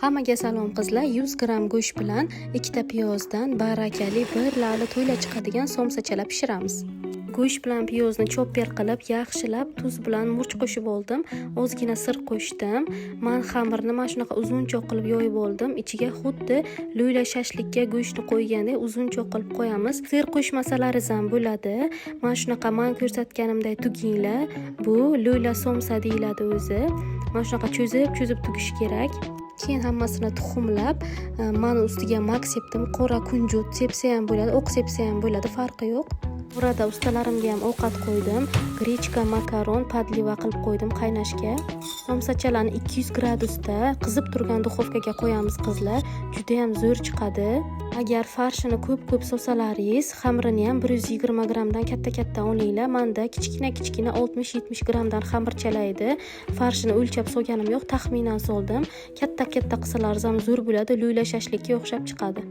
Hammaga salom, qizlar. 100 gramm go'sht bilan ikkita piyozdan barakali bir lavli to'yla chiqadigan somsachalar pishiramiz. Go'sht bilan piyozni chopper qilib, yaxshilab tuz bilan murch qo'shib oldim. Ozgina sir qo'shdim. Man xamirni mana shunaqa uzunchoq qilib yoyib oldim. Ichiga xuddi lo'yla shashlikka go'shtni qo'ygandek uzunchoq qilib qo'yamiz. Sir qo'shmasalaringiz ham bo'ladi. Mana shunaqa man ko'rsatganimday tuginglar. Bu lo'yla somsa deyiladi o'zi. Mana shunaqa cho'zib cho'zib tugish kerak. Keyin hammasini tuxumlab, man ustiga mak sepdim. Qora kunjut sepsa ham bo'ladi, oq sepsa ham bo'ladi, farqi yo'q. Burada ustalarimga ham ovqat qo'ydim. Grechka, makaron, подлива qilib qo'ydim qaynashga. Somsachalarni 200 gradusda qizib turgan duxovkaga qo'yamiz, qizlar. Juda ham zo'r chiqadi. Agar farshini ko'p-ko'p solsalaringiz, xamirini ham 120 grammdan katta-katta olinglar. Menda kichkina-kichkina 60-70 grammdan xamirchalar edi. Farshini o'lchab solganim yo'q, taxminan soldim. Katta-katta qilsalaringiz ham zo'r bo'ladi, lo'yla shashlikka o'xshab chiqadi.